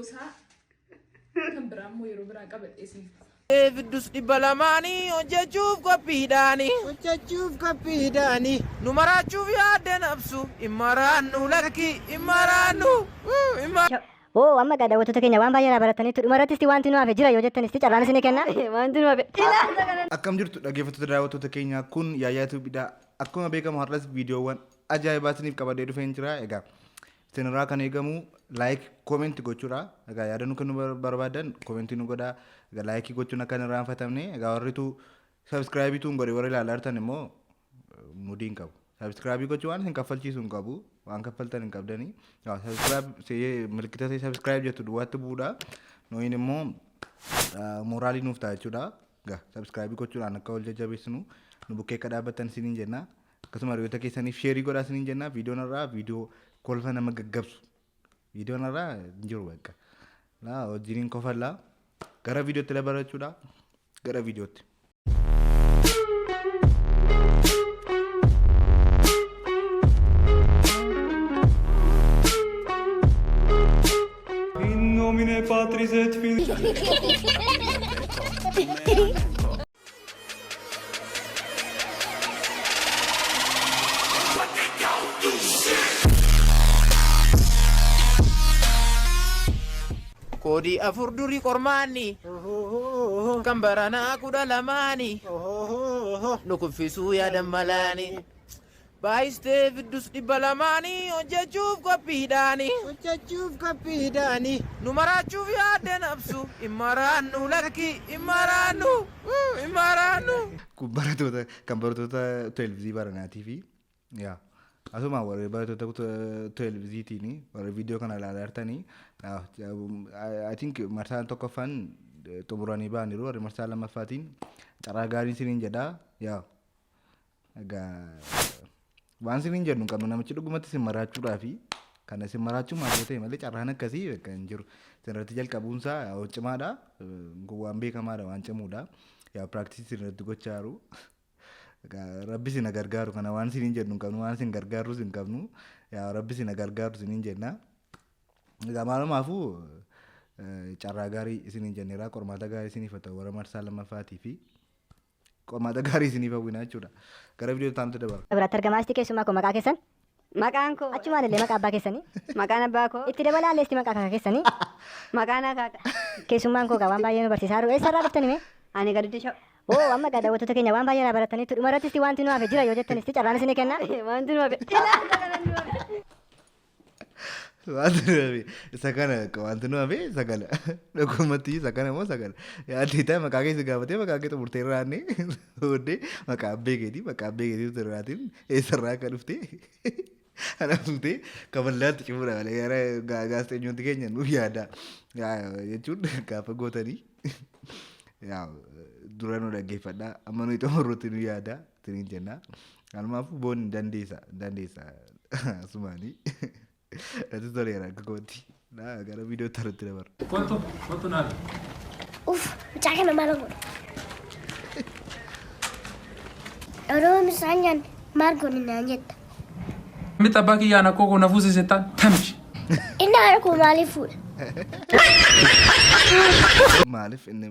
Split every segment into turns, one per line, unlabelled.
Viidiyoo isaa kan biraa immoo yeroo biraa qabadhee isiniif dhufa.
Fiddus 200n hojjechuuf qophiidhaani. Hojjechuuf qophiidhaani. Nu maraachuuf yaadde nabsu. Hin maraannu lakki hin maraannu. Hin
Oo amma egaa daawwattoota keenya waan baay'ee irraa barattaniittu dhuma irrattisti wanti nu hafe jira yoo jettanisti carraan isinii kenna.
Wanti nu hafe.
Akkam jirtu dhaggeeffattoota daawwattoota keenyaa kun Yaayyaa Tuubiidha. Akkuma beekamu har'as viidiyoowwan ajaa'ibaa isiniif qabadhee dhufeen jira. Egaa isinirraa kan eegamu like comment gochuudha. Egaa yaada nu kennuu barbaadan comment nu godhaa. Egaa like gochuun akka hin irraanfatamne. Egaa warritu subscribe tuun godhe warri ilaalaa jirtan immoo mudii hin qabu. Subscribe gochuu waan isin kaffalchiisu hin qabu. Waan kaffaltan hin qabdanii. Subscribe milkita subscribe jettu duwwaatti bu'uudha. Nuyin immoo mooraalii nuuf ta'a jechuudha. Egaa subscribe gochuudhaan akka wal jajjabeessinu nu bukkee akka dhaabbattan isiniin jenna. Akkasuma hiriyoota keessaniif sheerii godhaa isiniin jenna. Viidiyoon irraa viidiyoo kolfa nama gaggabsu. Viidiyoon irraa hin jiru bakka. Laa wajjiniin kofallaa. Gara viidiyootti dabarra jechuudha. Gara viidiyootti.
In nomine Patris et Filii.
Koodii afur durii qormaanni kan baranaa 12ni nu kuffisuu yaadan malaani. Baay'istee fiddus 200n hojjechuuf qophiidhaani. Hojjechuuf qophiidhaani. Nu maraachuuf yaadde nabsu hin maraannu lakki hin maraannu hin maraannu.
Kun barattoota kan barattoota 12 baranaatii fi yaa asuma warri barattoota 12tiin warri viidiyoo kana ilaalaa jirtanii I think marsaan tokkoffaan xumuranii ba'aniiru warri marsaa lammaffaatiin carraa gaariin isiniin jedha yaa Egaa waan isiniin jennu hin qabnu namichi dhugumatti isin maraachuudhaafi kana isin maraachuu maal yoo ta'e malee carraan akkasii bakka hin jiru. Isin irratti jalqabuunsaa yaa cimaadha. Kun waan beekamaadha waan cimuudha. Yaa piraaktisii isin irratti gochaa jiru. Egaa rabbi isin haa gargaaru kana waan isiniin jennu hin qabnu waan isin gargaarus hin qabnu. Yaa rabbi isin haa gargaaru isiniin jenna. Egaa maalumaafuu carraa gaarii isiniin jenneera qormaata gaarii isiniif haa ta'u warra marsaa lammaffaatii fi Qormaata gaarii isiniif hawwina jechuudha. Gara viidiyoo itti aanutti dabarra.
Biratti argamaa isti keessummaa koo maqaa keessan?
Maqaan koo.
Achumaan illee maqaa abbaa keessanii?
Maqaan abbaa koo.
Itti dabalaa illee isti maqaa akaaka keessanii?
Maqaan akaaka.
Keessummaan koo gaa waan baay'ee nu barsiisaa jiru. Eessarraa dhuftani mee?
Ani gadi disha.
Oo amma gaa daawwattoota keenya waan baay'ee irraa barattaniittu dhuma irratti isti wanti nu hafe jira yoo jettan isti carraan isinii kenna.
Wanti nu hafe.
Wanti nu hafe isa kana wanti nu hafe isa kana dhugumatti isa kana moo isa kana yaadde ta'e maqaa kee si gaafatee maqaa kee xumurtee irraanne booddee maqaa abbee keetii maqaa abbee keetii irraatiin eessarraa akka dhufte kana fuutee kaballaatti cimuudha malee gara gaazexeenyooti keenya nu yaada jechuun gaafa gootanii dura nu dhaggeeffadhaa amma nuyi xumurrutti nu yaada isiniin jenna. Kanumaafuu boon hin dandeessa hin dandeessa asumaanii. Natti toleera akka kootti. Naa gara viidiyoo itti dabarra.
Kottu, kottu naaf.
Uff, mucaa kana maal godha? Yeroo isaan nyaanne maal godhi naan jetta?
Miti abbaa kiyyaan akkoo koo na fuusise taan tamchi.
Inni haadha koo maaliif fuudha?
Maaliif inni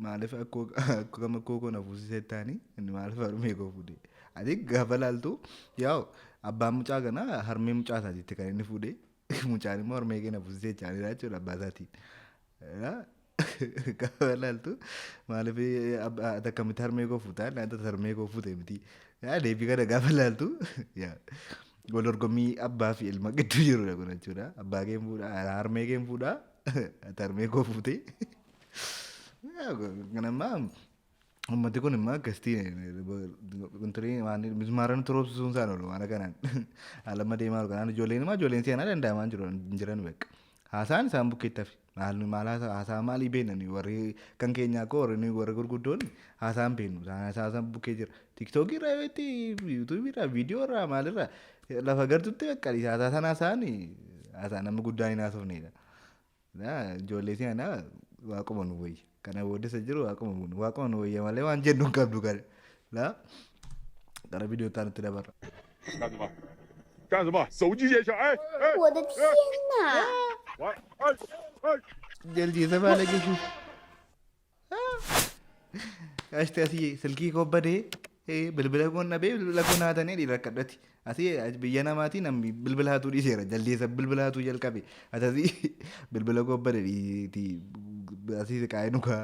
maaliif akkoo akkoo gama koo koo na fuusisee taani inni maaliif harmee koo fuudhe? Ati gaafa laaltu yaa'u abbaan mucaa kana harmee mucaa isaatiitti kan inni fuudhe mucaan immoo harmee kee na fuusisee jechaanidha jechuudha abbaa isaatiin. Gaafa laaltu maaliif ati akkamitti harmee koo fuutaa nyaata harmee koo fuute miti. Deebii kana gaafa laaltu wal dorgommii abbaa fi ilma gidduu jirudha kun jechuudha. Abbaa kee fuudha harmee kee fuudha ati harmee koo fuute. Kan ammaa ummati kun immoo akkasitti waan mismaara nutti roobsisuun isaan oolu waan akkanaan haala amma deemaa jiru kanaan ijoolleen immoo ijoolleen seenaa danda'amaa jiru hin jiran beeku. Haasaan isaan bukkeetti hafe maal maal haasaa maalii beekna nuyi warri kan keenyaa koo warri nuyi warri gurguddoon haasaa hin beeknu isaan haasaa isaan bukkee jira. Tiktookii irraa yoo itti yuutuubii irraa viidiyoo irraa maalirraa lafa gartutti bakka haasaa sana haasaan haasaa namni guddaan hin haasofnedha. Ijoollee seenaa waaquma nu wayya. Kana booda isa jiru waaquma nu wayya malee waan jennu hin qabdu kana. Gara viidiyoo itti dabarra.
干什么？干什么？手机也想哎哎！
我的天哪！
喂哎哎！
Jaldeessa baala geessu. Ashti asii silkii koo badee bilbila koo nabee bilbila koo naatanii dhiira rakkadhati. Asii biyya namaatii namni bilbila hatuu dhiiseera jaldeessa bilbila hatuu jalqabe. Asii bilbila koo bade asii qaa'ee nukaa.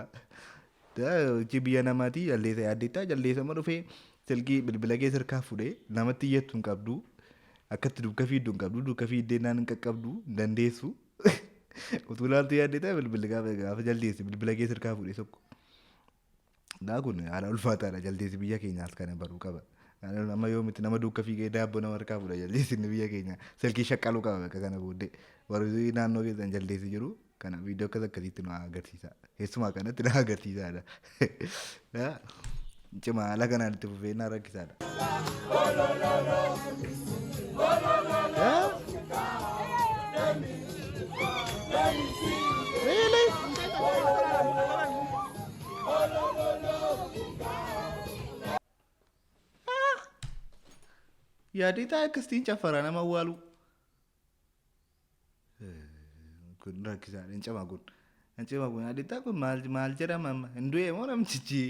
Achi biyya namaatii jaldeessa yaaddeettaa jaldeessa ma dhufee silkii bilbila kee sirkaa fuudhee namatti iyyattu hin qabdu. Akkatti dukka fiiddu hin qabdu dukka fiiddee naan hin qaqqabdu hin dandeessu. Utuu ilaaltu yaaddeettaa bilbilli gaafa gaafa jaldeessi bilbila kee sirkaa fuudhee tokko. Naa kun haala ulfaataadha jaldeessi biyya keenyaas kana baruu qaba. Amma yoomitti nama duuka fiigee daabboo nama harkaa fuudha jaldeessi inni biyya keenya silkii shaqqaluu qaba bakka kana booddee. Warri naannoo keessan jaldeessi jiru kana viidiyoo akkas akkasiitti nu agarsiisa. Keessumaa kanatti nu agarsiisaadha. Cima haala kanaan itti fufee na rakkisaadha. Really? Yaadii taa'e akkasitiin caffaraa nama awwaalu. Kun rakkisaadha hin cima kun. Hin cima kun yaadii taa'e kun maal maal jedhama amma hin du'e moo namtichi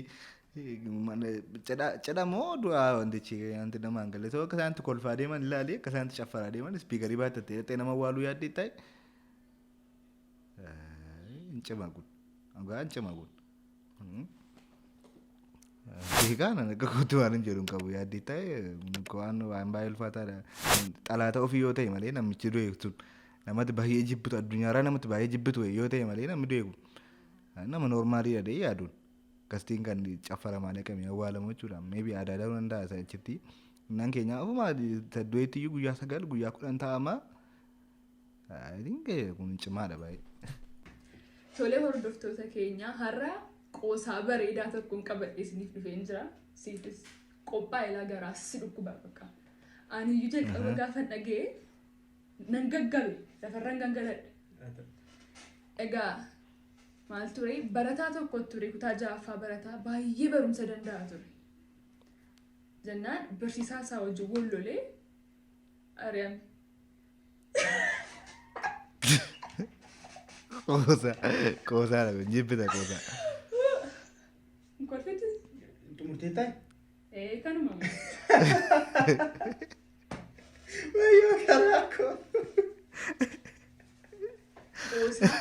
cidha cidha moo du'aa wantichi wanti nama hin galle ta'u akka isaanitti kolfaa deeman ilaali akka isaanitti caffaraa deeman ispiikarii baatattee dhaqxee nama awwaaluu yaaddee taa'e. Hin cima kun. Dhugaa hin cima kun. Beekaa nan akka kootti waan hin jedhu hin qabu yaaddee ta'e waan waan baay'ee ulfaataadha. Xalaata ofii yoo ta'e malee namichi du'e sun namatti baay'ee jibbitu addunyaarraa namatti baay'ee jibbitu yoo ta'e malee namni du'e kun nama noormaaliidha dee yaaduun. Akkasitiin kan caffaramaa dhaqamee awwaalamu jechuudha. Maybe aadaa ta'uu danda'a isa achitti. Innaan keenya ofuma du'eetti iyyuu guyyaa 9 guyyaa 10 taa'ama. I think kun cimaadha baay'ee.
Tolee hordoftoota keenya har'a qoosaa bareedaa tokkoon qabadhee isiniif dhufeen jira. Siifis qophaa'e garaa si dhukkuba bakka. Ani iyyuu jalqaba gaafa dhaga'e nan gaggabe lafarran gangaladhe. Egaa maal ture barataa tokko ture kutaa ja'affaa barataa baay'ee barumsa danda'a ture. Jennaan barsiisaa isaa wajjin wal lolee ari'ame.
Qoosaa qoosaadha kun jibbita qoosaa.
Kolfitti?
Xumurtee taa'e?
Ee kanuma.
Wayyoo karaa koo.
Qoosaa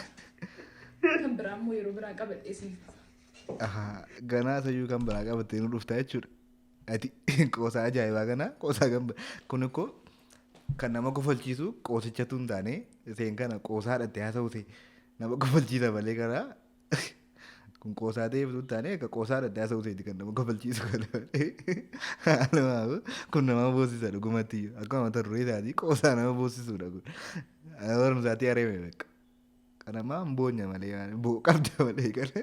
kan biraa immoo yeroo biraa qabadhee isiniif dhufa.
Ganaa sayyuu kan biraa qabattee nu dhufta jechuudha. Ati qoosaa ajaa'ibaa kana qoosaa kan kun ikkoo kan nama kofalchiisu qoosichatu hin taane isheen kana qoosaadha itti haasa'u ta'e nama kofalchiisa malee kana kun qoosaa ta'eef hin taane akka qoosaadha itti haasa'u ta'eeti kan nama kofalchiisu kana malee kun nama boosisa dhugumatti iyyuu akkuma mata duree isaatii qoosaa nama boosisuudha kun barumsaatii areeme bakka kanamaa hin boonya malee boo qabda malee kana.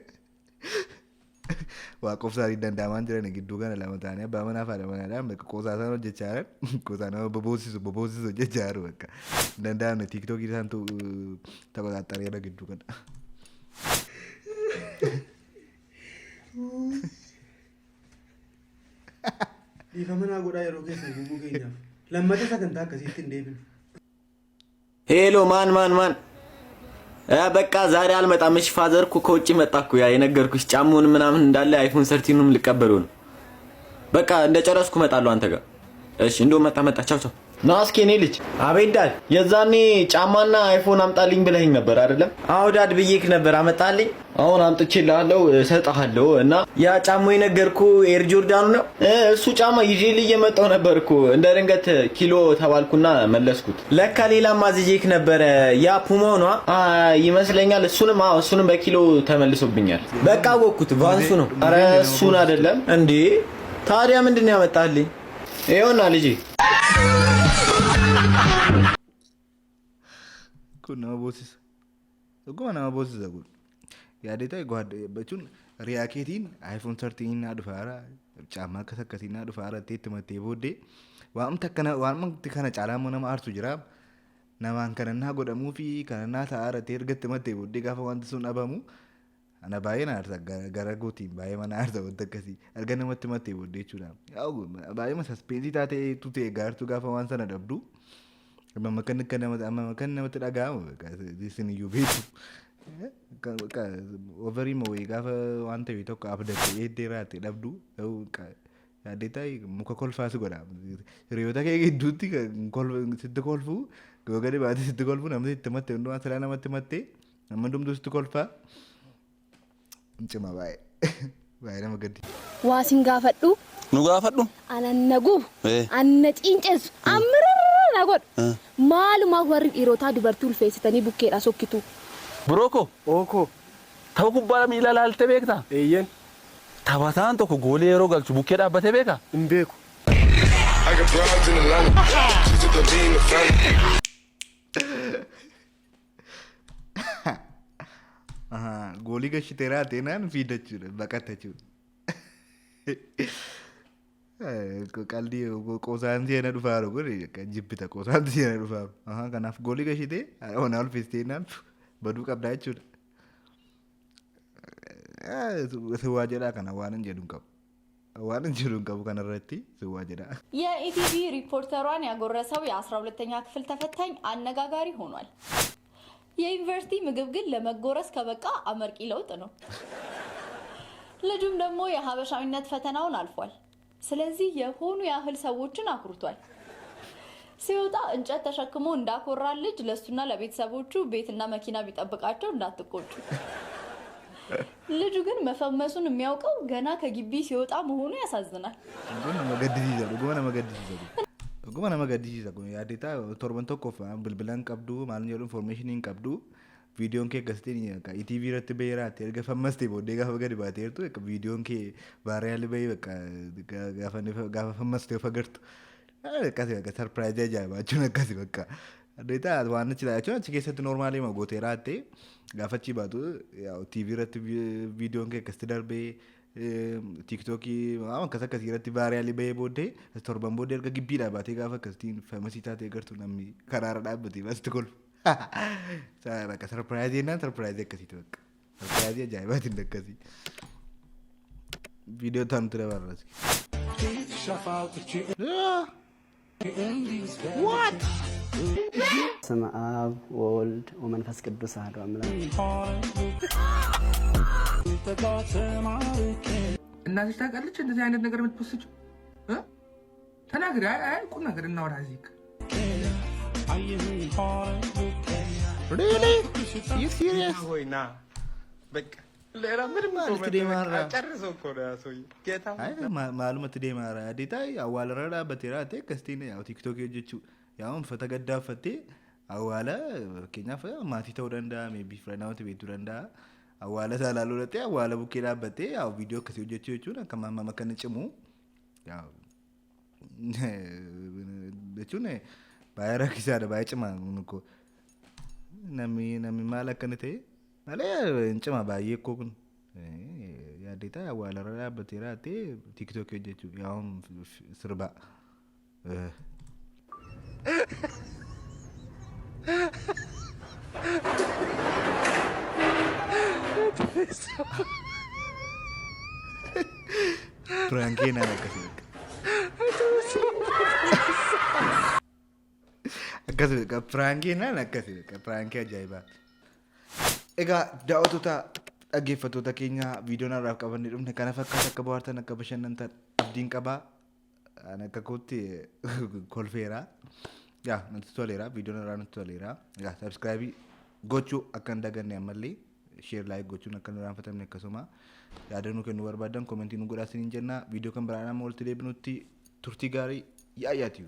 Waaqofsaan danda'amaan jiran gidduu kana lama ta'anii abbaa manaa fi haadha manaadhaan bakka qoosaa isaan hojjechaa jiran qoosaa nama boboosisu boboosisu hojjechaa jiru bakka hin danda'amne tiiktookii isaantu taphataaxareera gidduu kana.
Dhiifama naa godhaa yeroo keessan gubuu keenyaaf. Lammata sagantaa akkasiitti hin deebinu.
Hello ማን ማን ማን በቃ ዛሬ አልመጣም። እሺ father እኮ ከውጭ መጣ እኮ ያ የነገርኩሽ ጫማውን ምናምን እንዳለ iPhone 13 ኑም ልቀበለው ነው። በቃ እንደጨረስኩ እመጣለሁ አንተ ጋር። እሺ እንደው መጣ መጣ። ቻው ቻው። ና እስኪ እኔ ልጅ። አቤት dad፣ የዛኔ ጫማና iPhone አምጣልኝ ብለኸኝ ነበር አይደለም? አዎ dad ብዬክ ነበር። አመጣልኝ። አሁን አምጥቼልሃለሁ፣ እሰጥሃለሁ። እና ያ ጫማው የነገርኩህ Air Jordan ኑ ነው። እሱ ጫማ ይዤልህ እየመጣሁ ነበር እኮ እንደ ድንገት ኪሎ ተባልኩና መለስኩት። ለካ ሌላም አዝዤክ ነበረ። ያ ፑማው ነው ይመስለኛል። እሱንም አዎ፣ እሱንም በኪሎ ተመልሶብኛል። በቃ አወቅኩት፣ ቫንሱ ነው። ኧረ እሱን አይደለም እንዴ። ታዲያ ምንድን ነው ያመጣልኝ? ይኸውና ልጄ።
Kun nama boosisa. Dhuguma nama boosisa kun. Yaadee ta'e jechuun riyaa keetiin iPhone 13 naa dhufaara caammaa akkas akkasii naa dhufaara itti mattee booddee waamti akkana waamti kana caalaa immoo nama aarsu jira. Namaan kanannaa godhamuu fi kanannaa ta'aara itti erga itti mattee booddee gaafa wanti sun dhabamu ana baay'ee na aarsa gara gootiin baay'ee mana aarsa wanti akkasii erga namatti mattee booddee jechuudha. Baay'ee suspense taatee ta'e gaartuu gaafa waan sana dhabdu. Amma kan akka nama amma kan namatti dhaga'amu isin iyyuu beektu. Overii moo wayii gaafa waan ta'e tokko abdatte eeddee raate dhabdu yaaddeetaa muka kolfaa si godha. Hiriyoota kee gidduutti sitti kolfu, yoo gadi baate sitti kolfu, namni sitti matte hundumaa silaa namatti matte nama hundumtuu sitti kolfaa. Cima baay'ee. Baay'ee nama gaddi.
Waa sin gaafadhu.
Nu gaafadhu.
Anan na gubu. Anna ciinceessu. Ammirra na godhu. Maalumaaf warri dhiirotaa dubartii ulfeessitanii bukkeedhaa sokkitu?
Birooko. Ooko. Tapha kubbaa miilaa laaltee beektaa? Eeyyeen. Taphataan tokko goolee yeroo galchu bukkee dhaabbatee beekaa? Hin beeku.
I got broads in Atlanta. She took the lean the family.
Goolii gashitee raatee naan fiida jechuudha, baqata jechuudha. Qaldii qoosaan seena dhufaaru kun jibbita, qoosaan seena dhufaaru. Kanaaf goolii gashitee onaa ulfistee naan baduu qabdaa jechuudha. Siwaa jedhaa, kana waan hin jedhu hin qabu. Waan hin jedhu hin qabu kanarratti, siwaa jedhaa.
የኢቲቪ ሪፖርተሯን ያጎረሰው የ12ኛ ክፍል ተፈታኝ አነጋጋሪ ሆኗል። የዩኒቨርሲቲ ምግብ ግን ለመጎረስ ከበቃ አመርቂ ለውጥ ነው። ልጁም ደግሞ የሀበሻዊነት ፈተናውን አልፏል። ስለዚህ የሆኑ ያህል ሰዎችን አኩርቷል። ሲወጣ እንጨት ተሸክሞ እንዳኮራ ልጅ ለእሱና ለቤተሰቦቹ ቤትና መኪና ቢጠብቃቸው እንዳትቆጩ። ልጁ ግን መፈመሱን የሚያውቀው ገና ከግቢ ሲወጣ መሆኑ ያሳዝናል።
Kun nama gaddisiisa, dhuguma nama gaddisiisa kun. Dhuguma nama gaddisiisa kun. Yaaddeetaa torban tokkoof bilbila hin qabdu, maal jedhu, information hin qabdu. Viidiyoon kee akkasitiin akka ETV irratti bahee raate, erga fammastee booddee gaafa gadi baateertu akka viidiyoon kee viral bahee bakka gaafa fammastee of agartu. Akkasi bakka surprise ajaa'ibaa jechuun akkasi bakka. Yaaddeetaa waan achi jechuun achi keessatti normalii ma gootee raatte, gaafa achi baatu TV irratti viidiyoon kee akkasitti darbee, TikTokii waan akkas akkasii irratti viral bahee booddee, torban booddee erga gibbiidhaa baatee gaafa akkasitiin famousii taatee agartu, namni karaarra dhaabbatee basti kolfu. Bakka surprise jennaan surprise akkasiiti bakka. Surprise ajaa'ibaatiin akkasii. Viidiyoo tanutti dabarra. What?
በስመ አብ ወወልድ ወመንፈስ ቅዱስ አሐዱ አምላክ።
እናትሽ ታውቃለች እንደዚህ አይነት ነገር የምትፖስችው? ተናግሪ። አይ አይ፣ ቁም ነገር እናወራ እዚህ።
Really? You serious?
ሆይና በቃ ሌላ ምንም
Maalitti deemaa?
ጨርሰው እኮ ነው ያ ሰውዬ። ጌታ
Maalumatti deemaa irraa yaaddeetaa awwaalarra dhaabbatee raate akkasitiin yaa TikTokii hojjechuu, yaa uffata gaddaa uffattee awwaala, fakkeenyaaf maatii ta'uu danda'a, maybe fira namatti beektuu danda'a, awwaala isaa ilaaluu dhattee awwaala bukkee dhaabbattee yaa viidiyoo akkasii hojjechuu jechuun akka mamma akka inni cimu yaa jechuun baay'ee rakkisaadha, baay'ee cimaa kun ko namni maal akka inni ta'e malee hin cima baay'ee koo kun. Yaaddeetaa awwaalarra dhaabbatee raatee TikTokii hojjechuu yaa sirbaa. Prankii naan akkasii bakka. Akkasii bakka, prankii naan akkasii bakka, prankii ajaa'ibaa. Egaa daawwattoota, dhaggeeffattoota keenya, viidiyoon har'aaf qabannee dhufne kana fakkaata. Akka bohaartan, akka bashannantan abdiin qabaa. Ani akka kootti kolfeera. Yaa natti toleera, viidiyoon irraa natti toleera. Egaa subscribe gochuu akka hin daganne, ammallee share, like gochuun akka hin irraanfatamne, akkasuma yaada nu kennuu barbaadan commentii nu godhaa isiniin jenna. Viidiyoo kan biraan amma walitti deebinutti turtii gaarii, yaayyaatiyu.